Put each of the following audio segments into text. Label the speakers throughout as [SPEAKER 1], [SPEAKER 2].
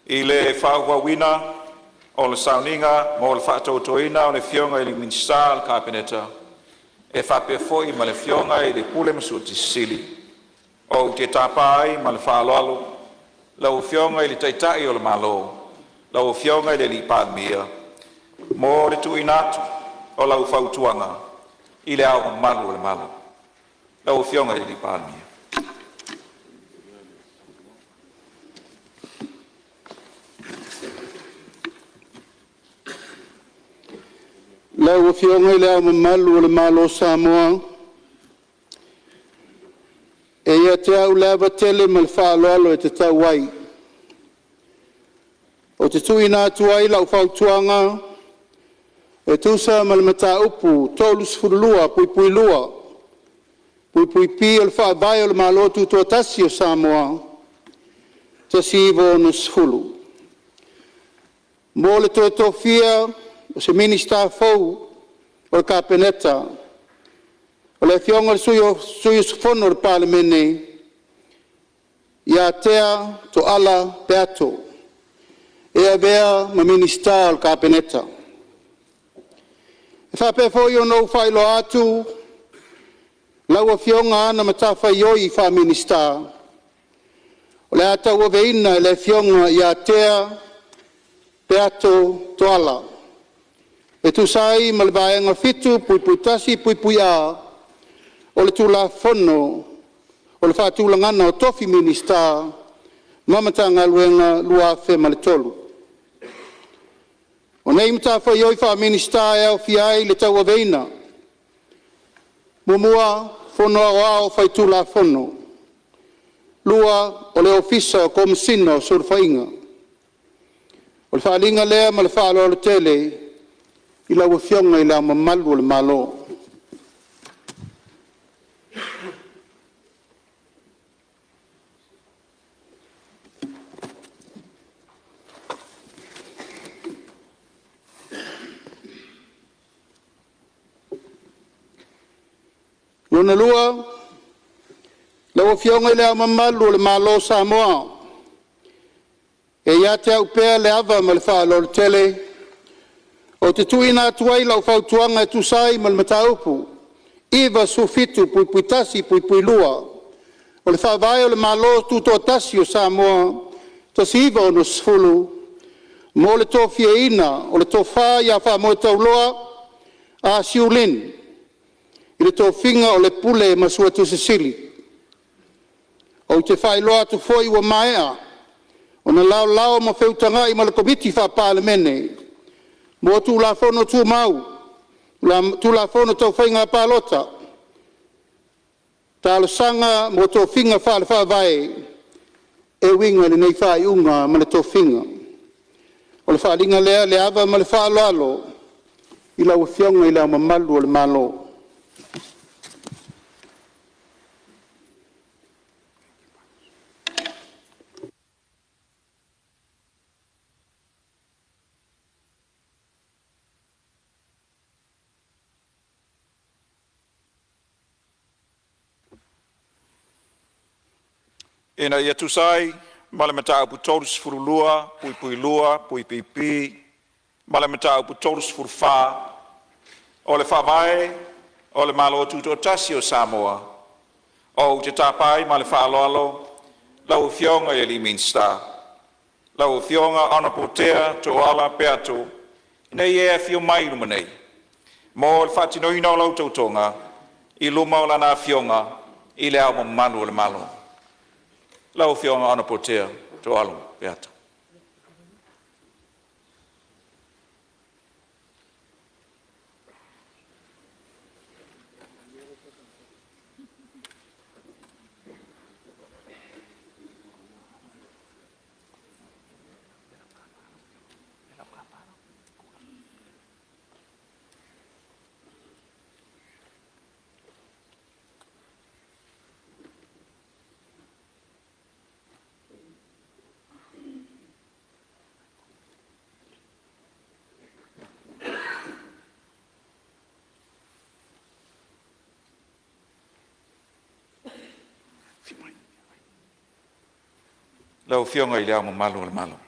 [SPEAKER 1] I le faaauauina o le sauniga mo le faatautoina o le Afioga i le Minisita o le Kapeneta e faapea foi ma le Afioga i le Pule ma Suetusi Sili, ou te tapa ai ma le faaaloalo lau Afioga i le Taitai o le Malo, lau Afioga i le Palemia mo le tuuina atu o lau fautuaga i Le Ao Mamalu o le Malo. Lau Afioga i le Palemia. Lau Afioga i Le Ao Mamalu o le Malo o Samoa, e ia te au le ava tele ma le faaaloalo e tatau ai, ou te tuuina atu ai lau fautuaga e tusa ma le Mataupu 32(2)(b) o le Faavae o le Malo Tutoatasi o Samoa 1960, mo le toe tofia o se Minisita fou o le Kapeneta, o le Afioga i le Sui Usufono o le Palemene ia Tea Tooala Peato e avea ma Minisita o le Kapeneta. E faapea foi ona ou faailoa atu lau Afioga ana matafaioi faa-Minisita o le a tauaveina e le Afioga ia Tea Peato Toala e tusa ai ma le Vaega 7(1)(a) o le Tulafono o le Faatulagaga o Tofi Minista ma Matagaluega 2003. O nei matafaioi faa-Minisita e aofia ai le tauaveina: 1. Fono Aoao Faitulafono. 2. Ofisa o Komesina o Sulufaiga. O le faaaliga lea ma le faaaloalo tele i lau Afioga i Le Ao Mamalu o le Malo. Lona lua, lau Afioga i Le Ao Mamalu o le Malo o Samoa, E ia te au pea le ava ma le faaaloalo tele, ou te tuuina atu ai lau fautuaga e tusa ai ma le Mataupu 97(1)(2) o le Faavae o le Malo Tutoatasi o Samoa 1960, mo le tofiaina o le Tofa FAAMOETAULOA Ah Siu Lin i le tofiga o le Pule ma Suetusi Sili. Ou te faailoa atu foi ua maea ona laolao ma feutagai ma le Komiti Faa-Palemene mo Tulafono Tumau, Tulafono Tau Faiga Palota, Talosaga ma Tofiga Faale-Faavae e uiga i lenei faaiuga ma le tofiga. O le faaaliga lea i le ava ma le faaaloalo i lau Afioga i Le Ao Mamalu o le Malo. Ina ia tusa ai ma le Mataupu 32(2)(b) ma le Mataupu 34 o le Faavae o le Malo Tutoatasi o Samoa, ou te tapa ai ma le faaaloalo lau Afioga i le Minisita, lau Afioga Honourable Tea Tooala Peato, ina ia e afio mai i luma nei mo le faatinoina o lau tautoga i luma o Lana Afioga i Le Ao Mamalu o le Malo. Lau Afioga Honourable Tea Tooala Peato. Lau Afioga i Le Ao Mamalu o le Malo.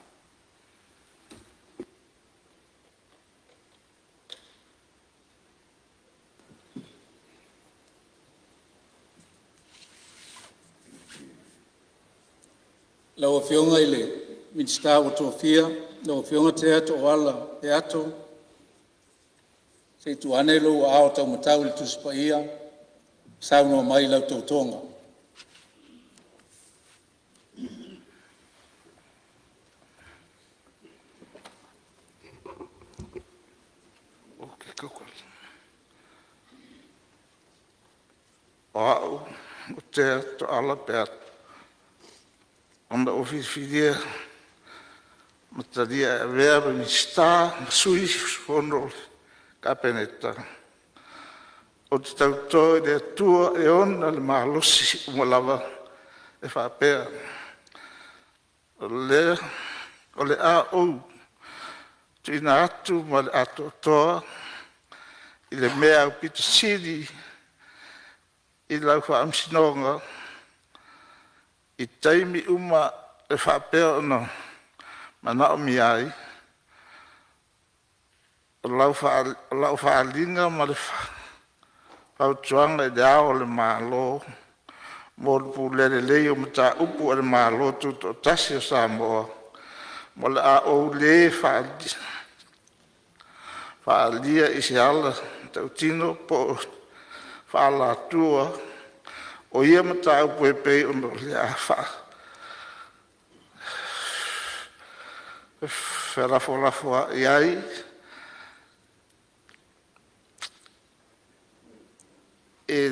[SPEAKER 2] Lau Afioga i le Minisita ua tofia, lau Afioga Tea Tooala Peato, se i tuu ane lou aao taumatau i le Tusi Paia e saunoa mai ai lau tautoga.
[SPEAKER 3] O A'u o Tea Tooala Peato, ona ua filifilia ma talia e avea ma Minisita ma Sui Usufono o le Kapeneta, ou te tauto i le Atua e ona le malosi uma lava e faapea, o le a ou tuuina atu ma le atoatoa i le mea aupito sili i lau faamasinoga i taimi uma e faapea ona manaomia ai. O lau faaaliga ma le fautuaga i Le Ao o le Malo mo le pulea lelei o mataupu a le Malo Tutoatasi o Samoa, ma o le a ou le faaalia i se ala ta'utino po o le faaalatua o ia mataupu e pei o le a felafolafoa'i ai i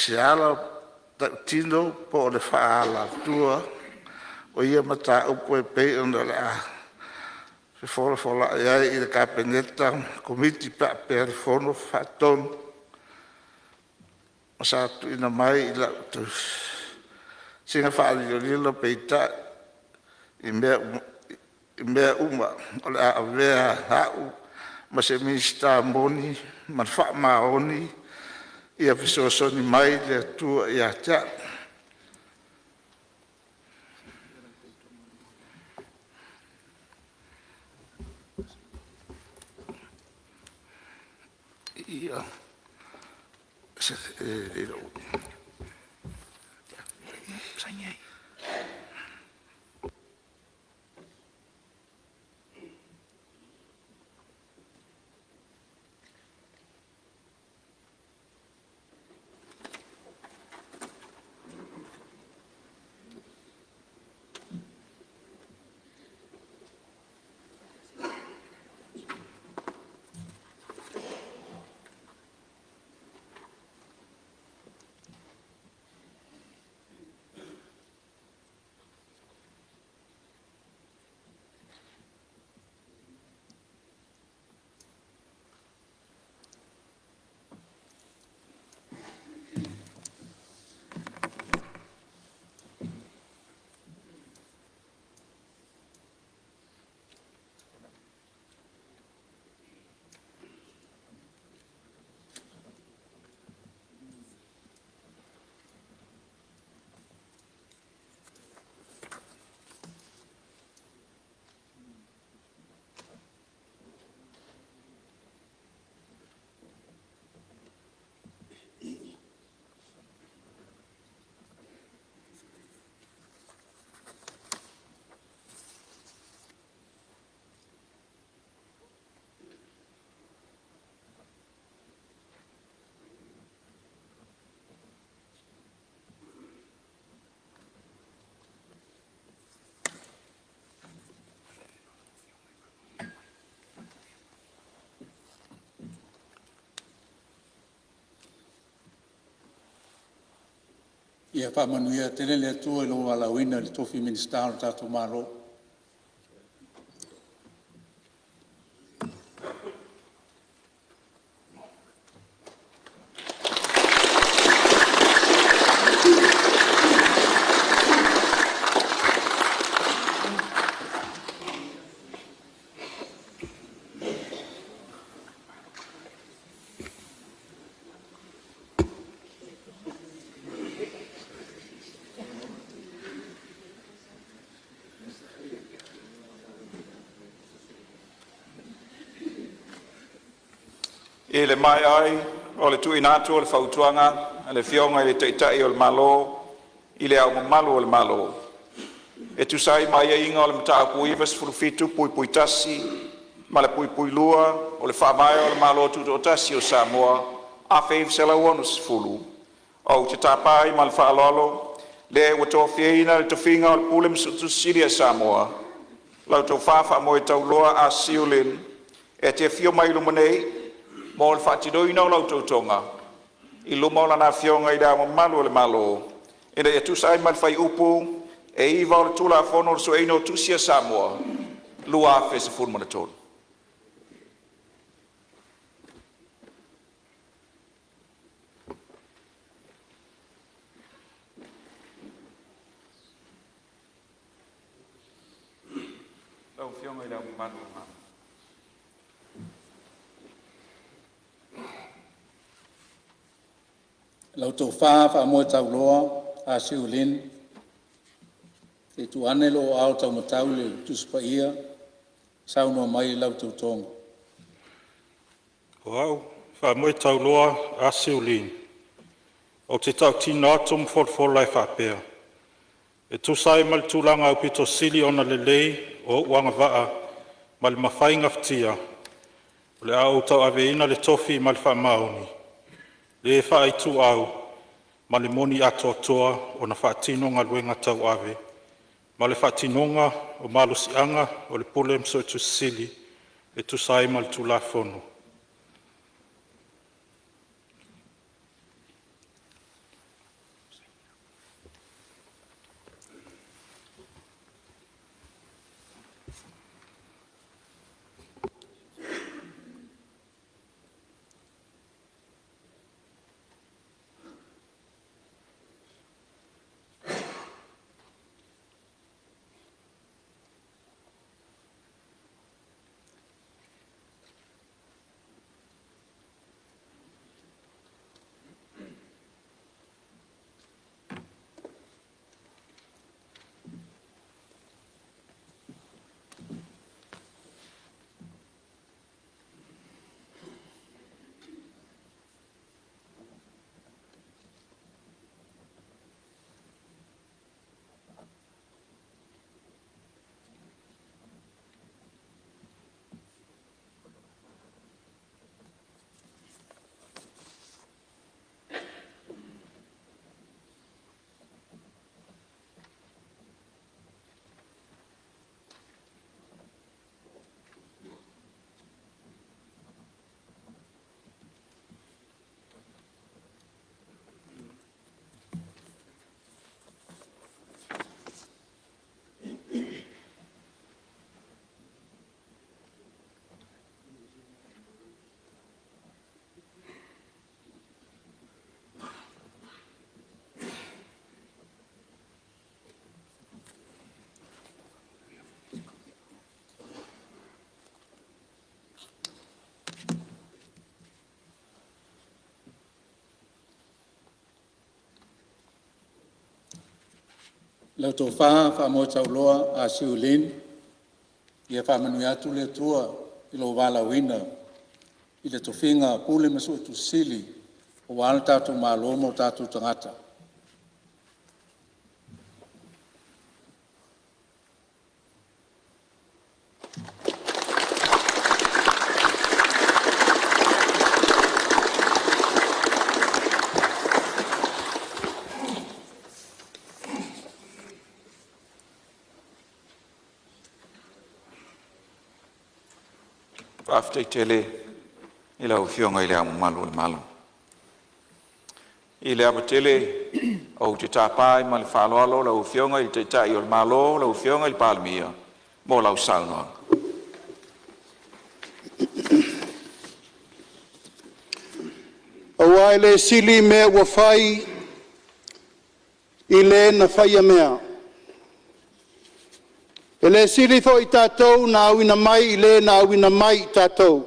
[SPEAKER 3] se ala ta'utino po o le faaalatua o ia mataupu e pei o le a felafolafoai i le Kapeneta ma Komiti faapea le Fono Faatonu, ma sa tuuina mai i la'u tausiga faalilolilo. Peitai, i mea uma, o le a avea a'u ma se Minisita moni ma faamaoni, ia fesoasoani mai le Atua ia te a'u.
[SPEAKER 2] Ia faamanuia tele le Atua i lou valaauina i le tofi Minisita o le tatou Malo.
[SPEAKER 4] I le maea ai o le tuuina atu o le Fautuaga a le Afioga i le Taitai o le Malo i Le Ao Mamalu o le Malo, e tusa ai ma aiaiga o le Mataupu 97(1) ma le (2) o le Faavae o le Malo Tutoatasi o Samoa 1960, ou te tapa ai ma le faaaloalo le ua tofiaina i le tofiga o le Pule ma Suetusi Sili a Samoa, lau Tofa Faamoetauloa Ah Siu Lim, e te afio mai i luma nei mo le faatinoina o lau Tautoga i luma o Lana Afioga, Le Ao Mamalu o le Malo, ina ia tusa ai ma le Fuaiupu 9 o le Tulafono o le Sueina o Tusi a Samoa 2013. Lau Afioga i Le Ao Mamalu o le Malo.
[SPEAKER 2] Lau Tofa Faamoetauloa Ah Siu Lin, se i tuu ane lou aao taumatau i le Tusi Paia e saunoa mai ai i lau tautoga. O Au, FAAMOETAULOA Ah Siu Lin, ou te tautino atu ma folafola e faapea, e tusa ai ma le tulaga aupito sili ona lelei o o'u agavaa ma le mafai gafatia, o le a ou tauaveina le tofi ma le faamaoni, le faaituau ma le moni atoatoa ona faatino galuega tauave ma le faatinoga o malosiaga o le Pule ma Suetusi Sili e tusa ai ma le Tulafono. Lau Tofa Faamoetauloa Ah Siu Lin, ia faamanuia atu le Atua i lou valaauina i le tofiga Pule ma Suetusi Sili aua le tatou Malo ma o tatou tagata.
[SPEAKER 4] Faafetai tele i lau Afioga i Le Ao Mamalu o le Malo. I le ava tele ou te tapa ai ma le faaaloalo lau Afioga i le Taitai o le Malo, lau Afioga i le Palemia mo lau saunoaga.
[SPEAKER 1] Aua e le sili mea ua fai i le na faia mea, e le sili foi i tatou na auina mai i le na auina mai i tatou.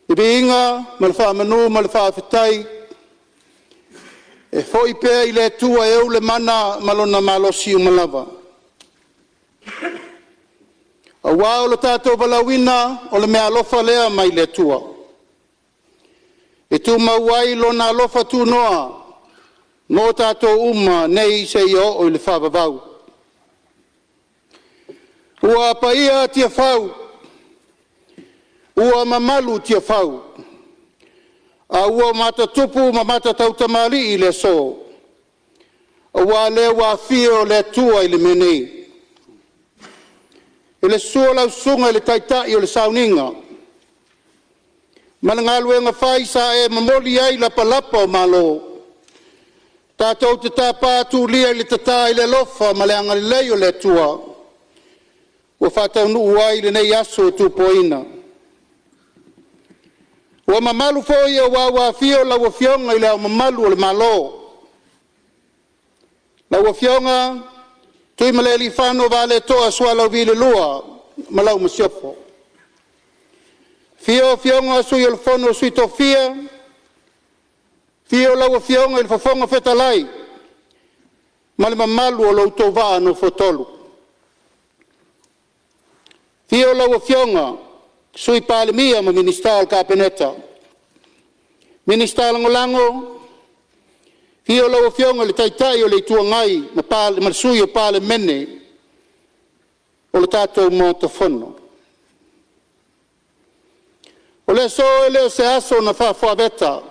[SPEAKER 1] Le viiga ma le faamanu ma le faafetai e foi pea i le Atua e ou le mana ma Lona malosi uma lava, aua o lo tatou valaauina o le meaalofa lea mai le Atua e tumau ai Lona alofa tunoa. mo tatou uma nei seia oo i le faavavau. Ua paia Tiafau ua mamalu Tiafau a ua matatupu ma matatautamalii i le aso, aua o lea ua afio le Atua i le mea nei. I le susu o lau susuga i le Taitai o le Sauniga ma le galuega fai sa e momoli ai lapalapa o malo, tatou te tapa tulia i le tata i le alofa ma le agalelei o le Atua ua faataunuu ai lenei aso tupuaina. Ua mamalu foi aua ua afio lau Afioga i Le Ao Mamalu o le Malo, lau Afioga Tuimalealiifano Vaaletoa Sualauvi II ma lau Masiofo. Afio Afioga Sui o le Fono a Sui Tofia, afio lau Afioga i le Fofoga Fetalai ma le mamalu o lou va'a nofoatolu. Afio lau Afioga Sui Palemia ma Minisita o le Kapeneta, Minisita Lagolago, afio lau Afioga i le Taitai o le Itu Agai ma le Sui o Palemene o le tatou Maota Fono. O le aso e le o se aso na faafuaveta,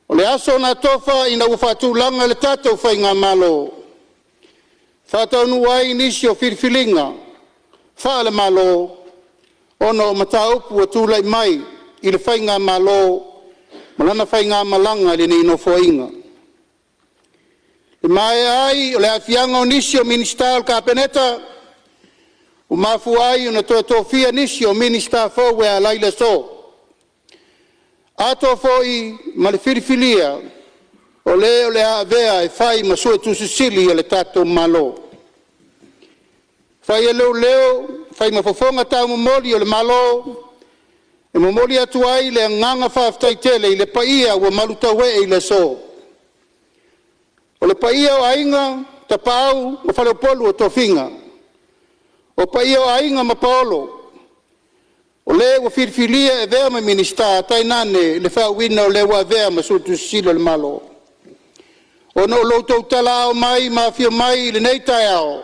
[SPEAKER 1] o le aso na tofa ina ua faatulaga le tatou faigamalo e faataunuu ai nisi o filifiliga faale-Malo ona o mataupu ua tulai mai i le faigamalo ma lana faigamalaga i lenei nofoaiga. I le maea ai o le aafiaga o nisi o Minisita o le Kapeneta ua mafua ai ona toe tofia nisi o Minisita fou e ala ai le aso, atoa foi ma le filifilia o le o le a avea e fai ma Suetusi Sili a le tatou Malo. Fai lou leo fai ma fofoga taumomoli o le Malo e momoli atu ai le agaga faafetai tele i le paia ua malutauee ili aso. O le paia o Aiga, Tapaau ma Faleupolu o tofiga, o paia o Aiga ma Paolo, o le ua filifilia e avea ma Minisita tainane le faauuina o le ua avea ma Suetusi Sili o le Malo. Ona o lo outou talaaao mai ma afio mai i lenei taeao,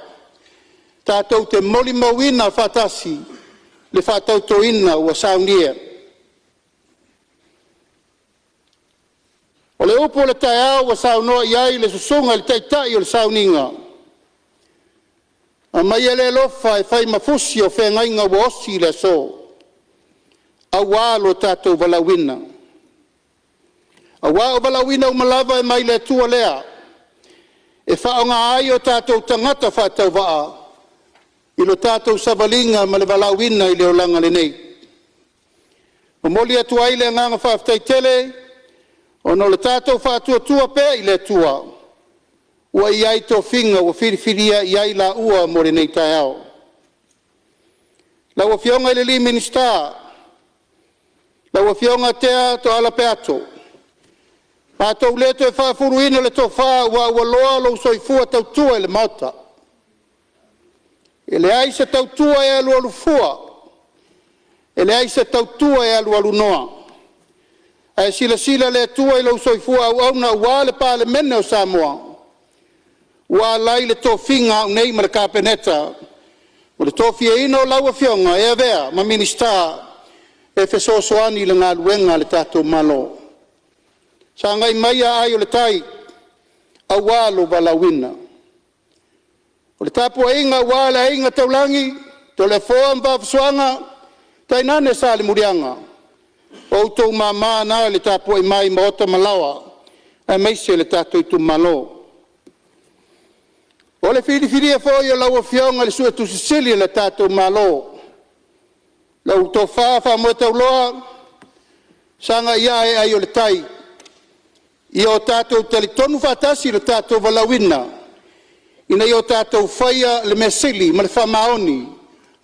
[SPEAKER 1] tatou te molimauina faatasi le faatautoina ua saunia. O le upu o le taeao ua saunoa i ai le susuga i le taitai o le sauniga, aumaia le alofa e fai ma fusi o feagaiga ua osi i le aso, aua lo tatou valaauina. Aua o valaauina uma lava e mai le Atua lea e faaaoga ai o tatou tagata faatauvaa i lo tatou savaliga ma le valaauina i le olaga lenei. E momoli atu ai le agaga faafetai tele ona o le tatou faatuatua pea i le Atua ua i ai tofiga ua filifilia i ai laua mo lenei taeao. Lau Afioga i le Minisita lau Afioga Tea Tooala Peato, matou te le toe faafuluina le tofa aua ua loa lou soifua tautua i le Maota. E leai se tautua e alualu fua, e leai se tautua e alualu noa. Ae silasila le Atua i lou soifua auauna aua le Palemene o Samoa ua ala ai le tofiga a au nei ma le Kapeneta o le tofiaina o lau Afioga e avea ma Minisita e fesoasoani i le galuega a le tatou Malo. Sagai maia ai o le tai aua lou valaauina. O le tapuaiga aua le aiga taulagi, Toleafoa ma Vaafusuaga, tainane Sa Alemuliaga, o outou mama na le tapuai mai maota ma laoa aemaise le tatou itumalo. O le filifilia foi o lau Afioga i le Suetusi Sili a le tatou Malo, lau Tofa Faamoetauloa sagai a'e ai o le tai, ia o tatou talitonu faatasi i lo tatou valaauina ina ia o tatou faia le mea sili ma le faamaoni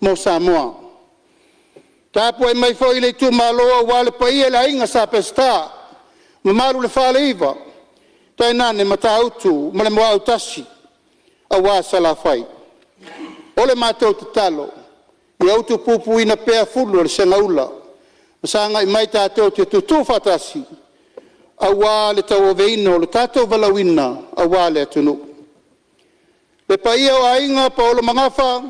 [SPEAKER 1] mo Samoa. Tapuai mai foi le itumalo aua le paia i le aiga Sa Peseta, mamalu i le Faleiva, tainane Matautu ma le Muautasi aua Salafai. O le matou tatalo ia utupupuina pea fulu o le segaula ma sagai mai tatou te tutu faatasi. aua le tauaveina o lo tatou valaauina aua le atunuu. Le paia o Aiga paolo ma Gafa,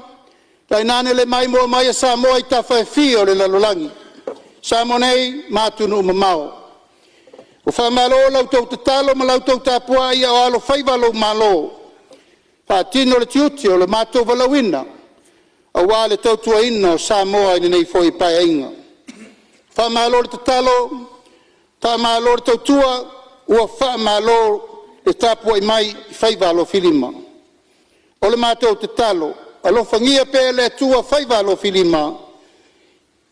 [SPEAKER 1] tainane le maimoa mai a Samoa i tafa e fia o le lalolagi, Samoa nei ma atunuu e mamao. Ua faamalo i la outou tatalo ma la outou tapuai a o alo faiva lou malo, faatino le tiute o le matou valaauina aua le tautuaina o Samoa i lenei foi Paeaiga. Faamalo le tatalo, faamalo le tautua, ua faamalo le tapuai mai i faiva alofilima. O le matou tatalo, alofagia pea e le Atua faiva alofilima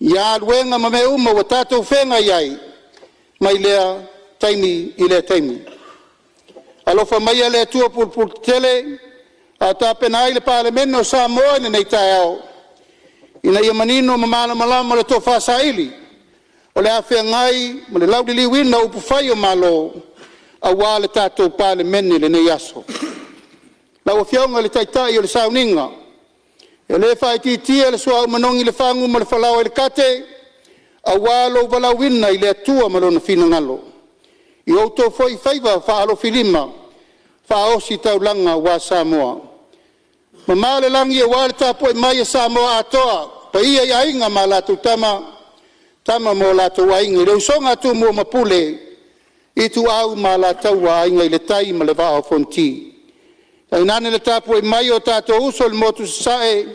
[SPEAKER 1] ia galuega ma mea uma ua tatou feagai ai mai lea taimi i lea taimi. Alofa maia le Atua pulepuletetele a o tapena ai le Palemene o Samoa i lenei taeao, ina ia manino ma malamalama le tofa saili o le a feagai ma le lauliliuina o upufai o Malo aua le tatou Palemene i lenei aso. Lau Afioga i le Taitai o le Sauniga, e le faaitiitia le suauu manogi le fagu ma le falaoa i le kate aua lou valaauina i le Atua ma Lona finagalo i o outou foi faiva faalofilima faaositaulaga aua Samoa. Mamao le lagi aua le tapuai mai a Samoa atoa, paia i Aiga ma latou Tama, Tama ma o latou Aiga, le usoga a Tumua ma Pule, Ituau ma Alataua, Aiga i le Tai ma le Vaa o Fonoti. Tainane le tapuai mai o tatou uso i le motu i Sasae,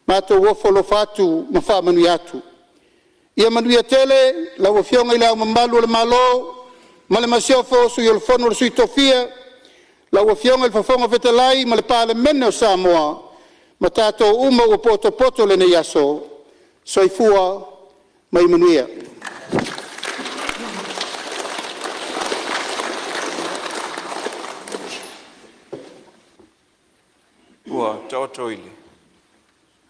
[SPEAKER 1] matou ofo alofa atu ma faamanuia atu. Ia manuia tele lau Afioga i Le Ao Mamalu o le Malo ma le Masiofo, Sui o le Fono a Sui Tofia, lau Afioga i le Fofoga Fetalai ma le Palemene o Samoa ma tatou uma ua potopoto i lenei aso. Soifua ma ia manuia.
[SPEAKER 4] Ua taoto i le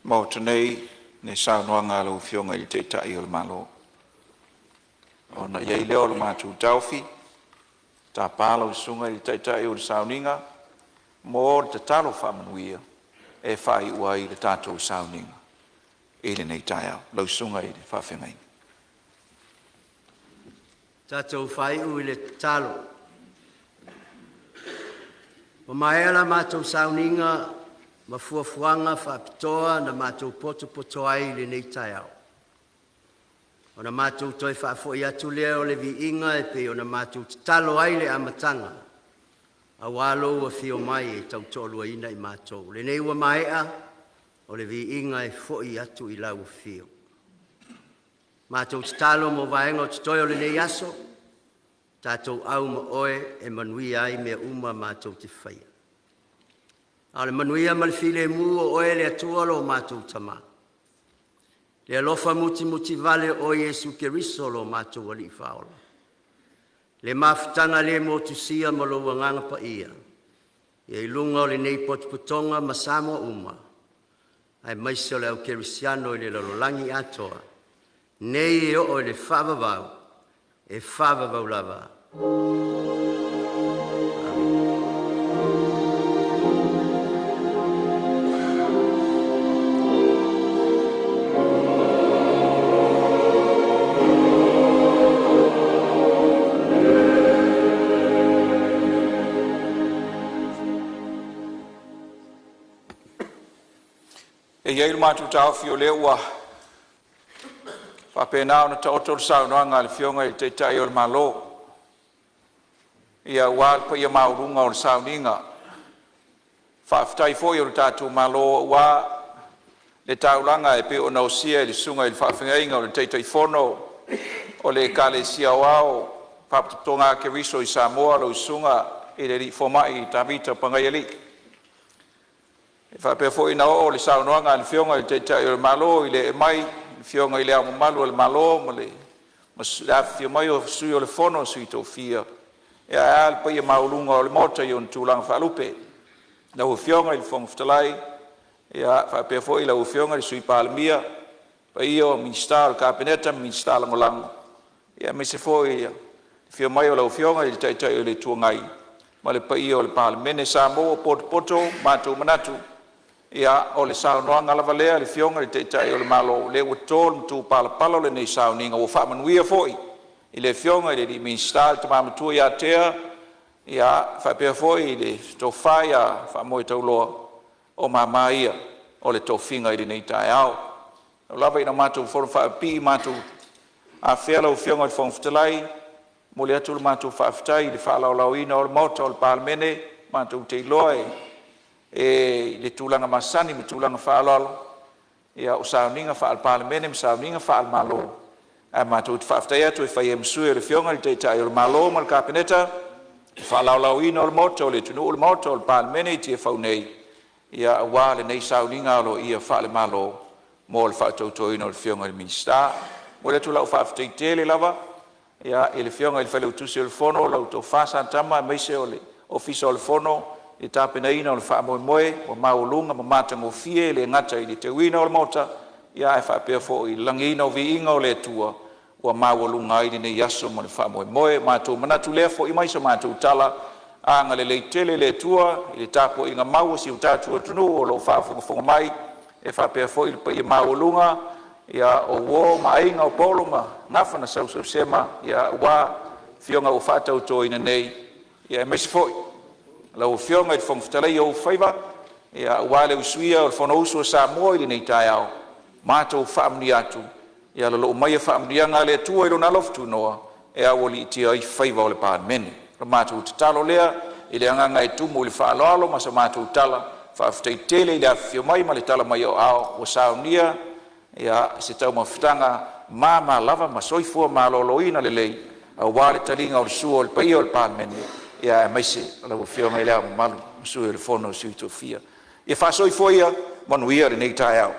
[SPEAKER 4] Maota nei le saunoaga a lau Afioga i le Taitai o le Malo, ona i ai lea o le matou taofi, e tapa lau Susuga i le Taitai o le sauniga mo le tatalo faamanuia e faaiu ai le tatou sauniga i lenei taeao. Lau Susuga i le Faafeagaiga. Tatou faaiu i le tatalo. Ua maea la matou sauniga ma fuafuaga faapitoa na matou potopoto ai i lenei taeao, ona matou toe faafoi atu lea o le viiga e pei ona matou tatalo ai i le amataga, aua lou afio mai e tautoaluaina i matou. O lenei ua maea, o le viiga e foi atu i lau Afio. Matou tatalo mo vaega o totoe o lenei aso, tatou au ma oe e manuia ai mea uma matou te faia. A o le manuia ma le filemu o oe le Atua lo matou Tama, le alofa mutimutivale o oe Iesu Keriso lo matou Alii Faaola, le mafutaga le motusia ma lou Agaga Paia, ia i luga o lenei potopotoga ma Samoa uma, aemaise o le au kerisiano i le lalolagi atoa, nei e oo i le faavavau, e faavavau lava. E i ai lo matou taofi o lea ua faapena ona taoto le saunoaga a le Afioga i le Taitai o le Malo aua le paia maualuga o le sauniga faafetai foi a le tatou Malo aua le taulaga e pei ona osia e le Susuga i le Faafeagaiga o le Taitaifono o le Ekalesia Aoao Faalapotopotoga a Keriso i Samoa, lau Susuga i le Alii Fomai Tavita Pagaialii. E faapea foi ona oo le saunoaga a le Afioga i le Taitai o le Malo i le ee mai o le Afioga i Le Ao Mamalu o le Malo ma le afifio mai o Sui o le Fono a Sui Tofia, ae a le paia maualuga o le Maota i ona tulaga faalupe. Lau Afioga i le Fofoga Fetalai faapea foi lau Afioga i le Sui Palemia, paia o Minisita o le Kapeneta ma Minisita Lagolago, aemaise foi le afio mai o lau Afioga i le Taitai o le Itu Agai ma le paia o le Palemene. Samoa ua potopoto matou manatu, ia o le saunoaga lava lea a le Afioga i le Taitai o le Malo o lea ua to le matupalapala o lenei sauniga, ua faamanuia foi i le Afioga i le Minisita, le Tama Matua ia Tea, faapea foi le Tofa ia Faamoetauloa. O mama ia o le tofiga i lenei taeao. Tau lava ina matou fonofaapipii matou afea lau Afioga i le Fofoga Fetalai, e momoli atu le matou faafetai i le faalaolaoina o le Maota o le Palemene. Matou te iloa e i tulaga masani ma tulaga faaaloalo ia o sauniga faale-Palemene ma sauniga faale-Malo, ae matou te faafetai atu e fai ai ma sui o le Afioga i le Taitai o le Malo ma le Kapeneta i le faalaolaoina o le Maota o le atunuu, le Maota o le Palemene i Tiafau nei aua lenei sauniga aloaia faale-Malo mo le faatautoina o le Afioga i le Minisita. E momoli atu lau faafetai tele lava i le Afioga i le Failautusi o le Fono, lau Tofa Satama aemaise o le Ofisa o le Fono i le tapenaina o le faamoemoe ua maualuga ma matagofie, e le gata i le teuina o le Maota, ae faapea foi i le lagiina o viiga o le Atua ua maualuga ai lenei aso ma le faamoemoe. Ua matou manatu lea, foi mai sa matou tala, agalelei tele le Atua i le tapuaiga mau a si o tatou atunuu o lo o faafogafoga mai, e faapea foi le paia maualuga o uo ma aiga o Polo ma Gafa na sausausema aua afioga ua faatautoina nei, aemaise foi lau Afioga i le Fofoga Fetalai i ou faiva aua le usuia o le Fonousu a Samoa i lenei taeao. Matou faamanuia atu, ia lalou maia faamanuiaga a le Atua i Lona alofa tunoa e aualiitia ai faiva o le Palemene. O le matou tatalo lea i le agaga e tumu i le faaaloalo ma sa matou tala, faafetai tele i le afifio mai ma le tala mai o aao ua saunia se taumafataga mama lava ma soifua maloloina lelei aua le taliga o le sua o le paia o le Palemene, aemaise o lau Afioga i Le Ao Mamalu ma Sui o le Fono a Sui Tofia. Ia faa-soifua ia, manuia lenei taeao.